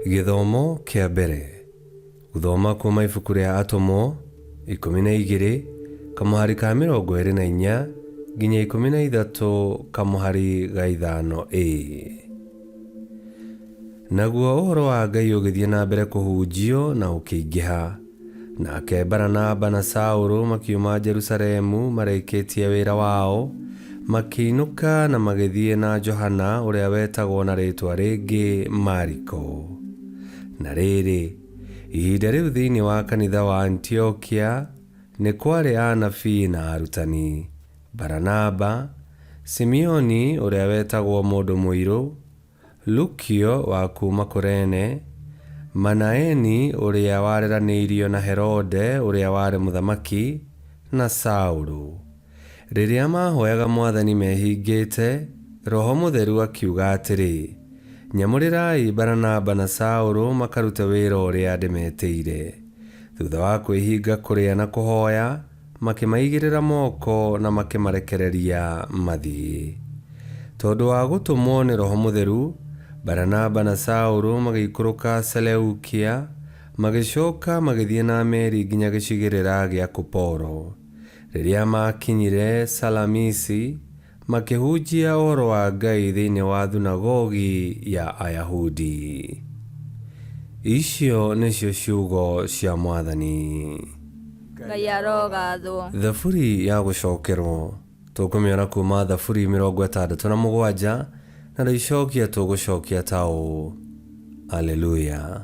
Gĩthomo kĩa mbere. Gũthoma kuuma ibuku rĩa Atũmwo 12 kamũhari ka 24 nginya 13 kamũhari ga 5a. Naguo ũhoro wa Ngai ũgĩthiĩ na mbere kũhunjio na ũkĩingĩha. Nake Baranaba na Saũlũ makiuma Jerusalemu marĩkĩtie wĩra wao, makĩinũka na magĩthiĩ na Johana ũrĩa wetagwo na rĩĩtwa rĩngĩ Mariko. Na rĩrĩ, ihinda rĩu thĩinĩ wa kanitha wa Antiokia nĩ kwarĩ anabii na arutani, Baranaba, Simeoni ũrĩa wetagwo mũndũ mũirũ, Lukio wa kuuma Kurene, Manaeni ũrĩa wareranĩirio na Herode ũrĩa warĩ mũthamaki, na Saulu. Rĩrĩa maahoyaga Mwathani mehingĩte, Roho Mũtheru akiuga atĩrĩ, Nyamũrĩrai Baranaba na Saũlũ makarute wĩra ũrĩa ndĩmetĩire. Thutha wa kwĩhinga kũrĩa na kũhoya, makĩmaigĩrĩra moko na makĩmarekereria mathiĩ. Tondũ wa gũtũmwo nĩ Roho Mũtheru, Baranaba na Saũlũ magĩikũrũka Seleukia, magĩcoka magĩthiĩ na meri nginya gĩcigĩrĩra gĩa Kuporo. Rĩrĩa maakinyire Salamisi, makĩhunjia ũhoro wa Ngai thĩinĩ wa thunagogi ya Ayahudi. Icio nĩcio ciugo cia Mwathani. Ngai arogathwo. Thaburi ya gũcokerwo tũkũmĩona kuma Thaburi 67 na rĩicokia tũgũcokia ta ũũ: Aleluya,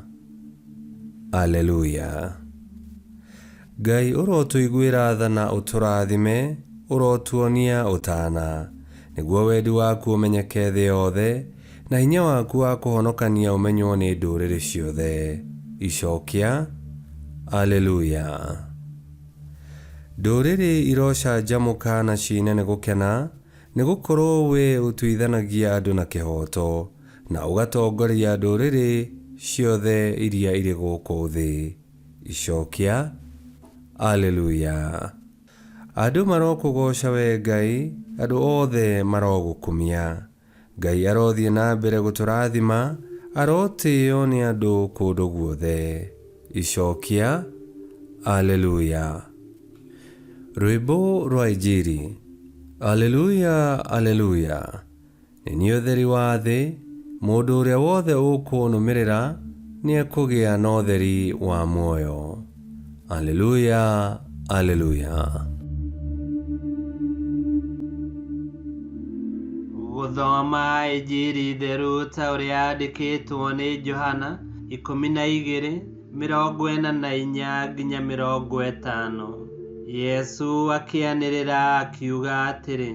Aleluya. Ngai ũrotũiguĩra tha na ũtũrathime, ũrotuonia ũtaana, nĩguo wendi waku ũmenyeke thĩ yothe, na hinya waku wa kũhonokania ũmenywo nĩ ndũrĩrĩ ciothe. Icokia, Aleluya. Ndũrĩrĩ irocanjamũka na ciine nĩ gũkena, nĩ gũkorwo wee ũtuithanagia andũ na kĩhooto, na ũgatongoria ndũrĩrĩ ciothe iria irĩ gũkũ thĩ. Icokia, Aleluya. Andũ marokũgooca wee Ngai, andũ othe marogũkumia. Ngai arothiĩ na mbere gũtũrathima, arotĩĩo nĩ andũ kũndũ guothe. Icokia, Aleluya. Rwĩmbo rwa Injiri. Aleluya, Aleluya. Nĩ niĩ ũtheri wa thĩ, mũndũ ũrĩa wothe ũkũnũmĩrĩra nĩekũgĩa na ũtheri wa muoyo. Aleluya, Aleluya. Gũthoma Injiri theru ta ũrĩa yandĩkĩtwo nĩ Johana 12, 44-50. Yesu akĩanĩrĩra akiuga atĩrĩ,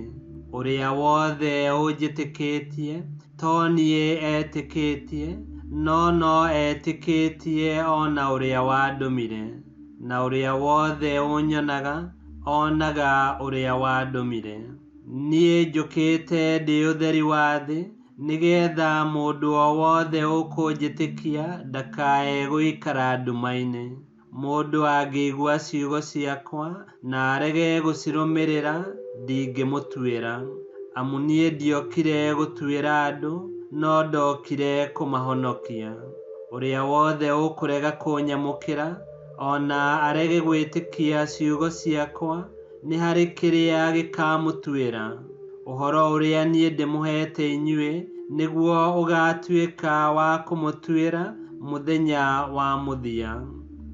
Ũrĩa wothe ũnjĩtĩkĩtie, to niĩ etĩkĩtie, no no etĩkĩtie o na ũrĩa wandũmire. Na ũrĩa wothe ũnyonaga, onaga ũrĩa wandũmire. Niĩ njũkĩte ndĩ ũtheri wa thĩ, nĩgeetha mũndũ o wothe ũkũnjĩtĩkia ndakae gũikara nduma-inĩ. Mũndũ angĩigua ciugo ciakwa na arege gũcirũmĩrĩra, ndingĩmũtuĩra. Amu niĩ ndiokire gũtuĩra andũ, no ndokire kũmahonokia. Ũrĩa wothe ũkũrega kũnyamũkĩra, o na arege gwĩtĩkia ciugo ciakwa, nĩ harĩ kĩrĩa gĩkamũtuĩra. Ũhoro ũrĩa niĩ ndĩmũheete inyuĩ nĩguo ũgaatuĩka wa kũmũtuĩra mũthenya wa mũthia.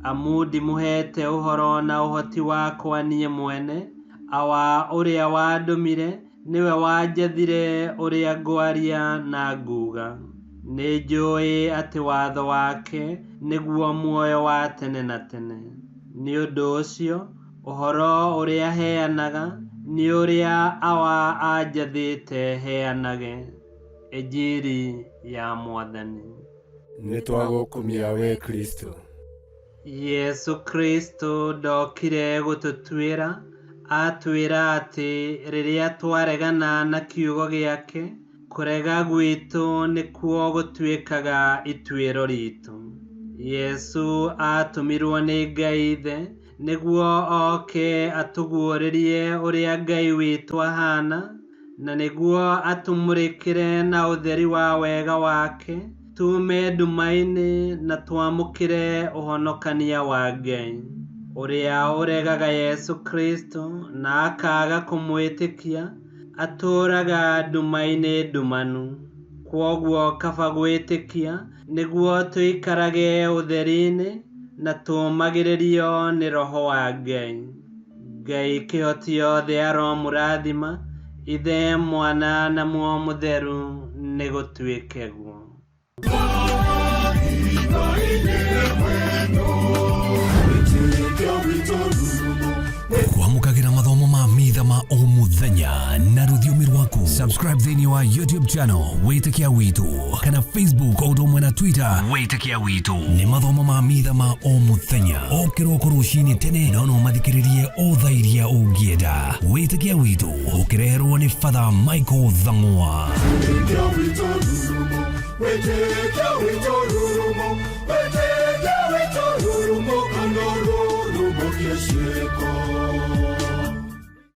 Amu ndimũheete ũhoro na ũhoti wakwa niĩ mwene, Awa ũrĩa wandũmire nĩwe wanjathire ũrĩa ngwaria na nguuga. Nĩnjũũĩ atĩ watho wake nĩguo muoyo wa tene na tene. Nĩ ũndũ ũcio, Ũhoro ũrĩa heanaga nĩ ũrĩa Awa anjathĩte heanage. Injiri ya Mwathani. Nĩtwagũkumia wee Kristũ. Yesũ Kristũ ndokire gũtũtuĩra, atwĩra atĩ rĩrĩa twaregana na kiugo gĩake, kũrega gwitũ nĩkuo gũtuĩkaga ituĩro ritũ. Yesũ atũmirwo nĩ Ngai Ithe nĩguo oke atũguũrĩrie ũrĩa Ngai witũ ahaana, na nĩguo atũmũrĩkĩre na ũtheri wa wega wake, Tuume nduma-inĩ na twamũkĩre ũhonokania wa Ngai. Ũrĩa ũregaga Yesu Kristo na akaaga kũmwĩtĩkia atũũraga nduma-inĩ ndumanu. Kwoguo kaba gwĩtĩkia nĩguo tũikarage ũtheri-inĩ na tũũmagĩrĩrio nĩ Roho wa Ngai. Ngai kĩhoti yothe aromũrathima, Ithe, Mwana na Muoyo Mũtheru, nĩgũtuĩke guo. Kwamũkagĩra mathomo ma mitha ma o mũthenya na rũthiomi rwaku. Subscribe thĩinĩ wa YouTube channel Wĩtĩkia Witũ kana Facebook o ũndũ ũmwe na Twitter Wĩtĩkia Witũ. Nĩ mathomo ma mitha ma o mũthenya o kĩroko rũcinĩ tene, no no mathikĩrĩrie o thaa iria ũngĩenda. Wĩtĩkia Witũ ũkĩreherwo nĩ Father Michael Thang'wa. Wĩtĩkia witũ rurumo, wĩtĩkia witũ rurumo, wĩtĩkia witũ rurumo, kana rurumo kĩciĩko.